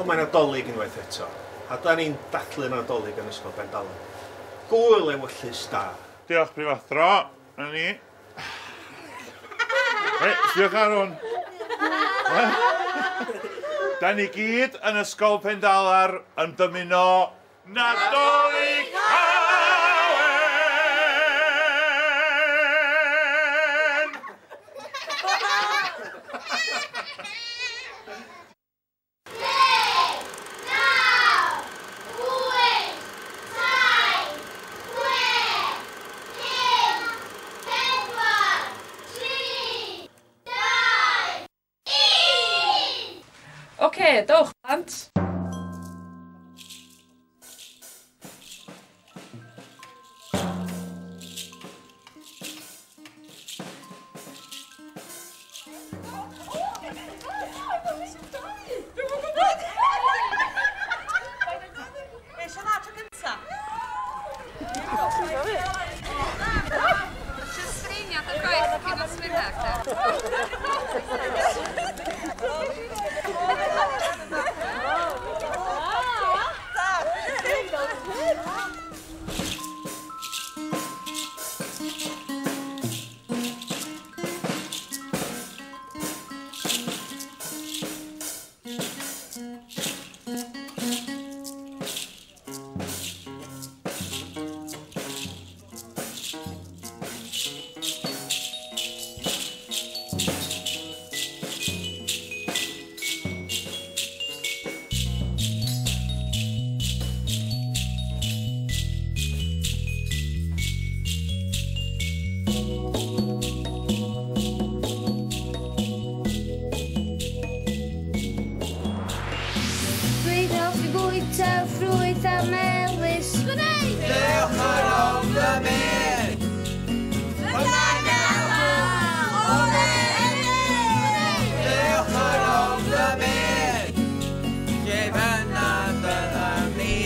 Wel, mae'n Nadolig unwaith eto, a da ni'n dathlu Nadolig yn Ysgol Pendalar. Gwyl ewyllys da. Diolch, Prifathro. Na ni. Hei, sbiwch ar hwn. Da ni gyd yn Ysgol Pendalar yn dymuno Nadolig Llawen! Oce, dowch plant. Dwi'n hoffi bwyta ffrwyth a melys. Gwneud! Dewch ar ôl fy myd! Dewch ar ôl fy myd! Lle bynnag byddwn ni,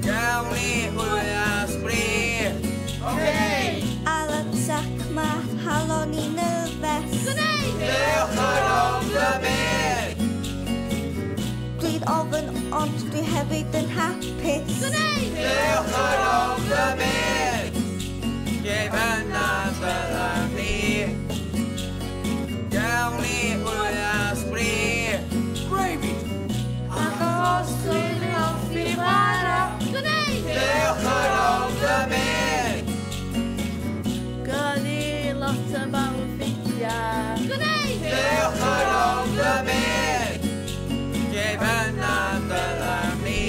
gawn ni hwyl a sbri. Okei! Ar y trac ma' halon i'n nerfus. Gwneud! Dewch ar ôl fy myd! Dwi'n ofn ond dwi hefyd yn hapus. Gwneud! Dewch ar ôl fy myd! Lle bynnag byddwn ni, gawn ni hwyl a sbri. Gravy! Achos dwi'n hoffi bara. Gwneud! Dewch ar ôl fy myd! Gawn ni lot o mawr ffrindiau. Gwneud! Dewch ar ôl fy myd! Lle bynnag byddwn ni,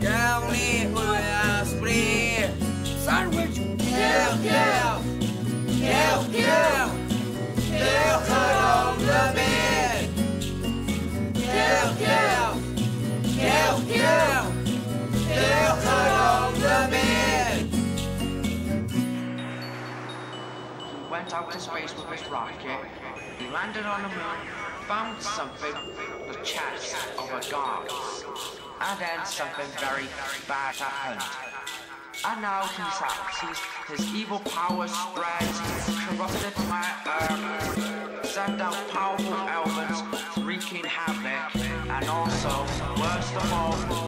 gawn ni hwyl a sbri. Sandwich! Cewch, cewch! Cewch, cewch! Dewch ar ôl fy myd! Cewch, cewch! Cewch, cewch! Dewch ar ôl fy myd! He went out to space with his rocket. He landed on the moon, found something, the chest of a god. And then something very bad happened. And now he's out. His evil power spread, corrupted planet Earth, sent out powerful elements wreaking havoc, and also, worst of all,